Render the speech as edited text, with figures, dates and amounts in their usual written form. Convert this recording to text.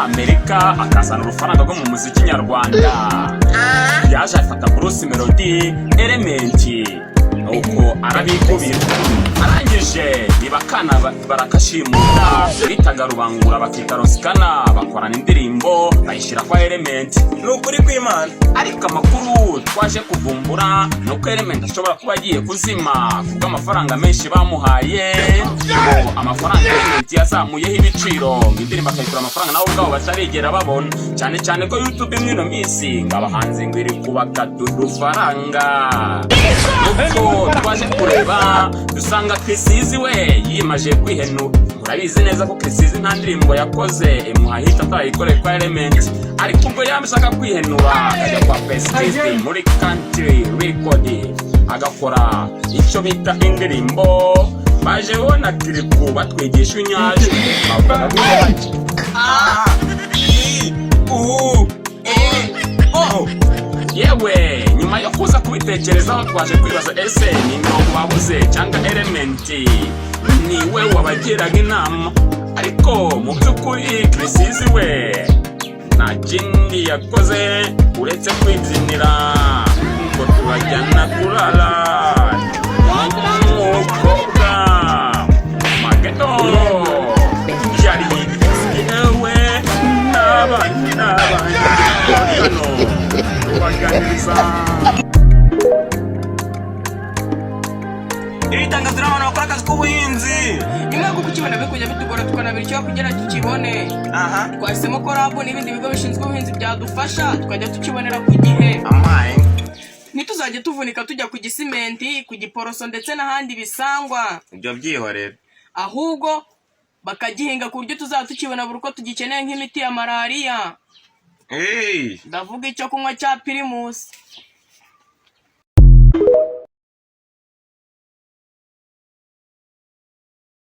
Amerika akazana urufaranga rwo mu muziki nyarwanda. Yaje afata Bruce Melody, Element, nuko arabikubira. Arangije bibakana barakashimuta, bitaga Rubangura, bakita Rosikana, bakorana indirimbo bayishyira kwa Element. Ni ukuri kw'Imana. Ariko amakuru twaje kuvumbura ni uko Element ashobora kuba agiye kuzima kubw'amafaranga menshi bamuhaye. Ngo amafaranga Element yazamuyeho ibiciro, ngo indirimbo akayikura amafaranga nabo ubwabo batarigera babona, cyane cyane ko YouTube mw'ino minsi ngo abahanzi ngo iri kubakata udufaranga. Nuko twaje kureba dusanga Chriss Eazy we yimaje kwihenura. Murabizi neza ko Chriss Eazy nta ndirimbo yakoze imuha hit atayikoreye kwa Element, ariko ubwo yashaka kwihenura akajya kwa Pestis muri Country Record, agakora icyo bita indirimbo baje bona Kirikou batwigisha inyajwi bavuga gutya: A, I, U, E, O. Yewe, nyuma yo kuza kubitekerezaho twaje kwibaza: ese ni imirongo babuze cyangwa Element niwe wabagiraga inama? Ariko mu by'ukuri Chriss Eazy we nta kindi yakoze uretse kwibyinira ngo turajyana kurara umukobwa mageto yari yewe n'abana banjye hano tubaganiriza. Iri tangazo n'abantu bakora akazi k'ubuhinzi. Nyuma yo kukibona biri kujya bitugora, tukanabira icyo kugira tukibone, twahisemo ko RAB n'ibindi bigo bishinzwe ubuhinzi byadufasha tukajya tukibonera ku gihe. Amaye. Ntituzajye tuvunika tujya ku Gisimenti, ku Giporoso ndetse n'ahandi bisangwa. Ibyo byihorere. Ahubwo bakagihinga ku buryo tuzaba tukibona buri uko tugikeneye, nk'imiti ya malariya. Hey. Ndavuga icyo kunywa cya Primus.